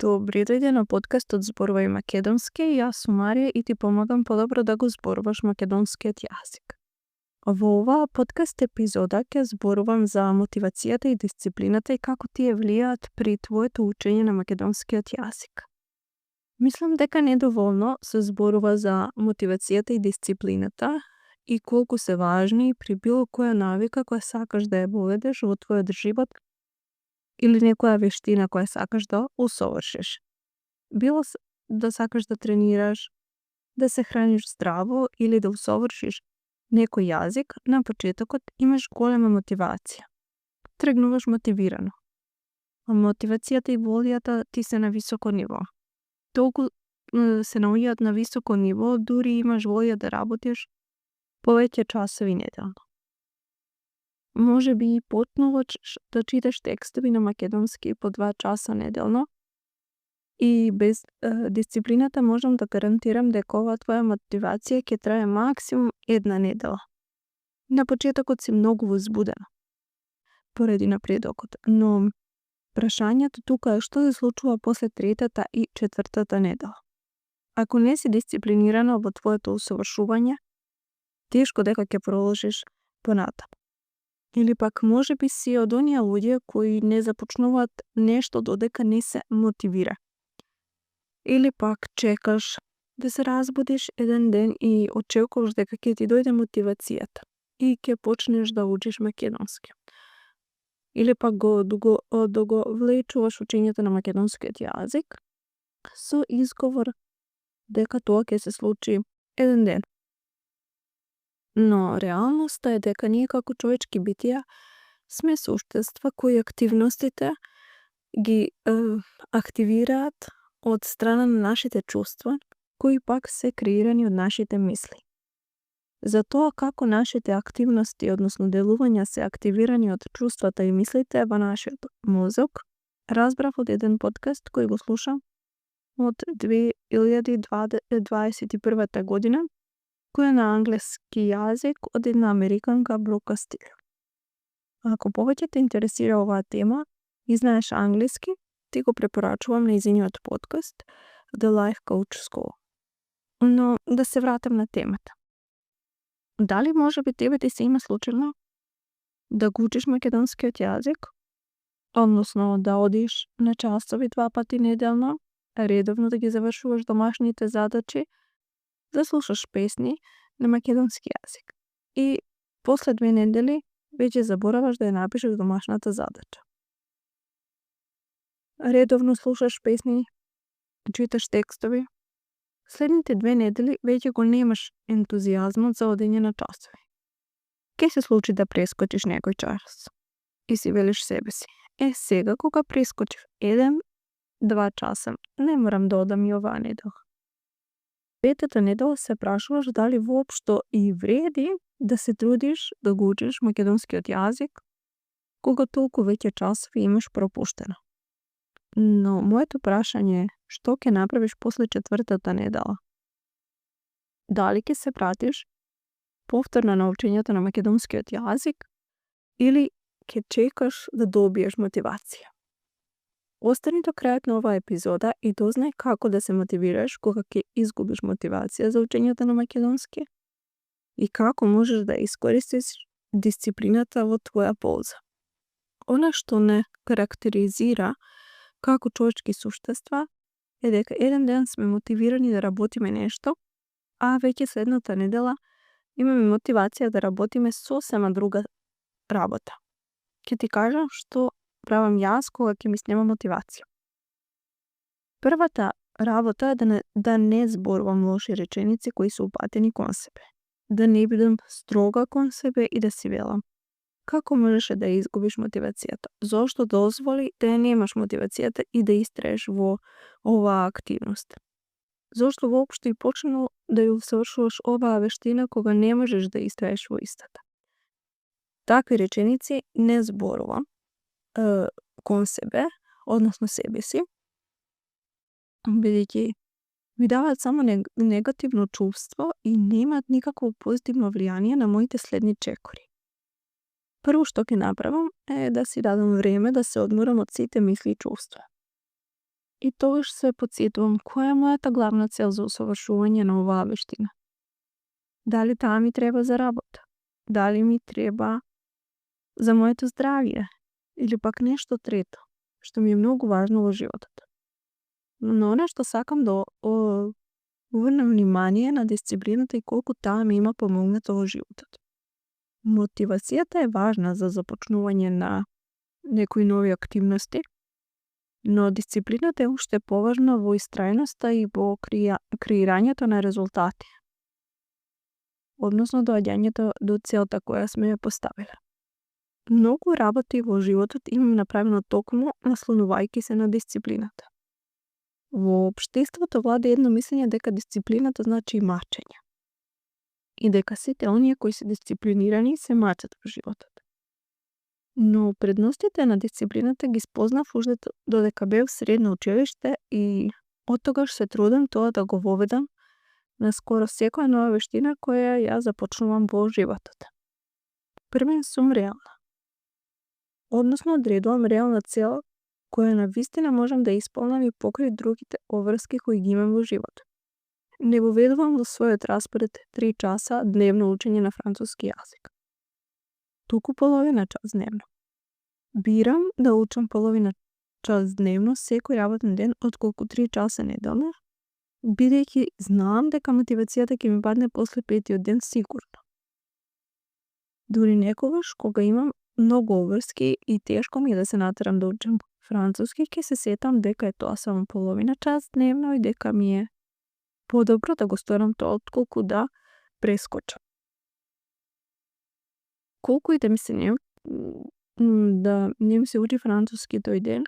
Добри дојде на подкастот Зборувај македонски. Јас сум Марија и ти помагам подобро да го зборуваш македонскиот јазик. Во оваа подкаст епизода ќе зборувам за мотивацијата и дисциплината и како тие влијаат при твоето учење на македонскиот јазик. Мислам дека недоволно се зборува за мотивацијата и дисциплината и колку се важни при било која навика која сакаш да ја воведеш во твојот живот или некоја вештина која сакаш да усовршиш. Било да сакаш да тренираш, да се храниш здраво или да усовршиш некој јазик, на почетокот имаш голема мотивација. Тргнуваш мотивирано. А мотивацијата и волјата ти се на високо ниво. Толку се наоѓаат на високо ниво, дури имаш волја да работиш повеќе часови неделно. Може би и потново да читаш текстови на македонски по 2 часа неделно и без дисциплината можам да гарантирам дека оваа твоја мотивација ќе трае максимум 1 недела. На почетокот си многу возбудена поради напредокот, но прашањето тука е што се случува после 3-та и 4-та недела. Ако не си дисциплинирана во твоето усовршување, тешко дека ќе продолжиш понатаму. Или пак може би си од оние луѓе кои не започнуваат нешто додека не се мотивира. Или пак чекаш да се разбудиш еден ден и очекуваш дека ќе ти дојде мотивацијата и ќе почнеш да учиш македонски. Или пак го влечуваш учењето на македонскиот јазик со изговор дека тоа ќе се случи еден ден. Но реалноста е дека ние како човечки битија сме суштества кои активностите ги активираат од страна на нашите чувства, кои пак се креирани од нашите мисли. За тоа како нашите активности, односно делувања се активирани од чувствата и мислите во нашиот мозок, разбрав од еден подкаст кој го слушам од 2021 година, кој е на англиски јазик од една американка Брук Кастилјо. Ако повеќе те интересира оваа тема и знаеш англиски, ти го препорачувам нејзиниот подкаст The Life Coach School. Но да се вратам на темата. Дали може би тебе ти се има случајно да го учиш македонскиот јазик, односно да одиш на часови 2 пати неделно, редовно да ги завршуваш домашните задачи, да слушаш песни на македонски јазик и после 2 недели веќе забораваш да ја напишеш домашната задача. Редовно слушаш песни, читаш текстови. Следните 2 недели веќе го немаш ентузијазмот за одење на часови. Ке се случи да прескочиш некој час и си велиш себе си: сега кога прескочив 1-2 часа, не морам да одам и оваа недела. 5-та недела се прашуваш дали воопшто и вреди да се трудиш да го учиш македонскиот јазик, кога толку веќе часови имаш пропуштено. Но моето прашање е што ќе направиш после 4-та недела? Дали ќе се вратиш повторно на учењето на македонскиот јазик или ќе чекаш да добиеш мотивација? Остани до крајот на оваа епизода и дознај како да се мотивираш кога ќе изгубиш мотивација за учењето на македонски и како можеш да искористиш дисциплината во твоја полза. Она што не карактеризира како човечки суштества е дека еден ден сме мотивирани да работиме нешто, а веќе следната недела имаме мотивација да работиме сосема друга работа. Ќе ти кажам што правам јас кога ќе ми снема мотивација. Првата работа е да не зборувам лоши реченици кои се упатени кон себе. Да не бидам строга кон себе и да си велам: како можеше да изгубиш мотивацијата? Зошто дозволи да ја немаш мотивацијата и да истраеш во оваа активност? Зошто воопшто и почнал да ја усовршуваш оваа вештина кога не можеш да истраеш во истата? Такви реченици не зборувам кон себе, односно себе си, бидејќи ми даваат само негативно чувство и немаат никакво позитивно влијание на моите следни чекори. Прво што ќе направам е да си дадам време да се одморам од сите мисли и чувства. И тогаш се потсетувам која е мојата главна цел за усовршување на оваа вештина. Дали таа ми треба за работа? Дали ми треба за моето здравје? Или пак нешто трето, што ми е многу важно во животот. Но она што сакам да обрнам внимание на дисциплината и колку таа ми има помогнато во животот. Мотивацијата е важна за започнување на некои нови активности, но дисциплината е уште поважна во истрајноста и во креирањето на резултати. Односно доаѓањето до целта која сме ја поставиле. Многу работи во животот имам направено токму наслонувајќи се на дисциплината. Во општеството влада едно мислење дека дисциплината значи мачење. И дека сите оние кои се дисциплинирани се мачат во животот. Но предностите на дисциплината ги спознав уште додека бев средно училиште и оттогаш се трудам тоа да го воведам на скоро секоја нова вештина која ја започнувам во животот. Првен сум реална. Односно одредувам реална цел која на вистина можам да исполнам и покрај другите обврски кои ги имам во животот. Не воведувам во својот распоред 3 часа дневно учење на француски јазик. Туку половина час дневно. Бирам да учам половина час дневно секој работен ден отколку 3 часа неделно, бидејќи знам дека мотивацијата ќе ми падне после 5-тиот ден сигурно. Дури некогаш кога имам многу обврски и тешко ми е да се натерам да учам француски, ќе се сетам дека е тоа само половина час дневно и дека ми е подобро да го сторам тоа отколку да прескочам. Колку и да ми се не ми се учи француски тој ден,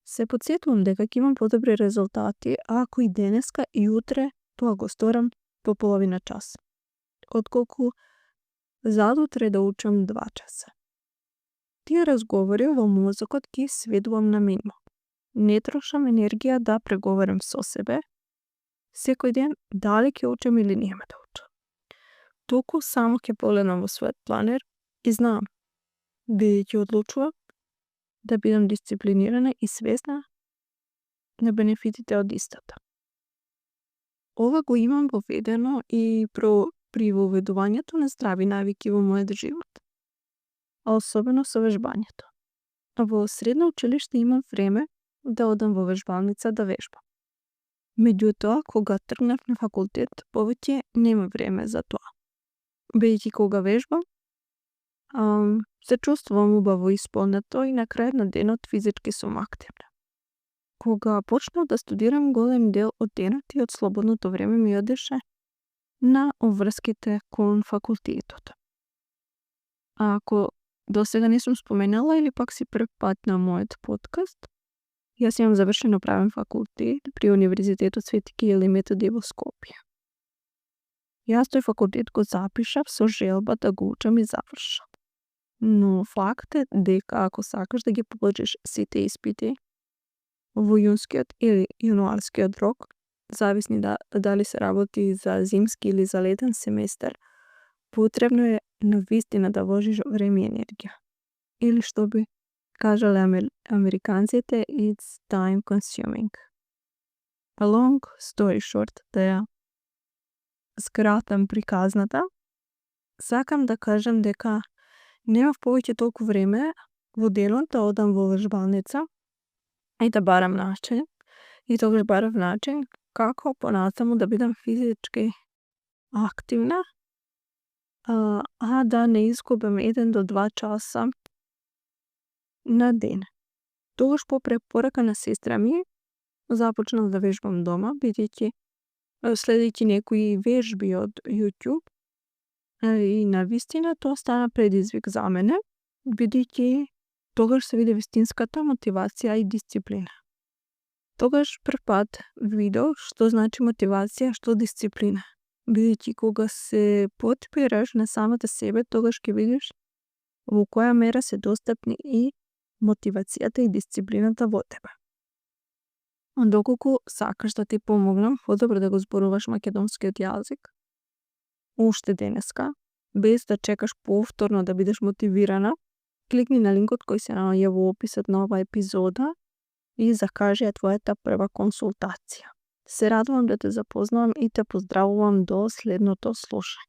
се потсетувам дека ќе имам подобри резултати ако и денеска и утре тоа го сторам по половина час, отколку задутре да учам 2 часа. Тие разговори во мозокот ги сведувам на минимум. Не трошам енергија да преговарам со себе секој ден дали ќе учам или нема да учам. Туку само ќе погледнам во својот планер и знам, бидејќи одлучувам да бидам дисциплинирана и свесна на бенефитите од истата. Ова го имам воведено и при воведувањето на здрави навики во мојот живот, а особено со вежбањето. Во средно училиште имам време да одам во вежбалница да вежбам. Меѓутоа, кога тргнав на факултет, повеќе нема време за тоа. Бидејќи кога вежбам, се чувствувам убаво исполнето и на крајот на денот физички сум активна. Кога почнав да студирам, голем дел од денот и од слободното време ми одеше на обврските кон факултетот. А ако досега не сум споменала или пак си прв пат на мојот подкаст, јас имам завршено правен факултет при Универзитетот Свети Кирил и Методи во Скопје. Јас тој факултет го запишав со желба да го учам и завршам. Но факт е дека ако сакаш да ги положиш сите испити во јунскиот или јануарскиот рок, зависни дали се работи за зимски или за летен семестар, потребно е навистина да вложиш време и енергија. Или што би кажале американците, it's time consuming. A long story short, да ја скратам приказната, сакам да кажам дека немав повеќе толку време во денот да одам во вежбалница и да барам начин, и тогаш барав начин како понатаму да бидам физички активна, а да не изгубам 1 до 2 часа на ден. Тогаш по препорака на сестра ми започнав да вежбам дома, бидејќи следејќи некои вежби од YouTube, и навистина тоа стана предизвик за мене, бидејќи тогаш се виде вистинската мотивација и дисциплина. Тогаш прв пат видов што значи мотивација, што дисциплина. Бидејќи кога се потпираш на самата себе, тогаш ќе видиш во која мера се достапни и мотивацијата и дисциплината во тебе. Доколку сакаш да ти помогнам подобро да го зборуваш македонскиот јазик, уште денеска, без да чекаш повторно да бидеш мотивирана, кликни на линкот кој се наоѓа во описот на оваа епизода и закажи ја твојата прва консултација. Се радувам да те запознавам и те поздравувам до следното слушање.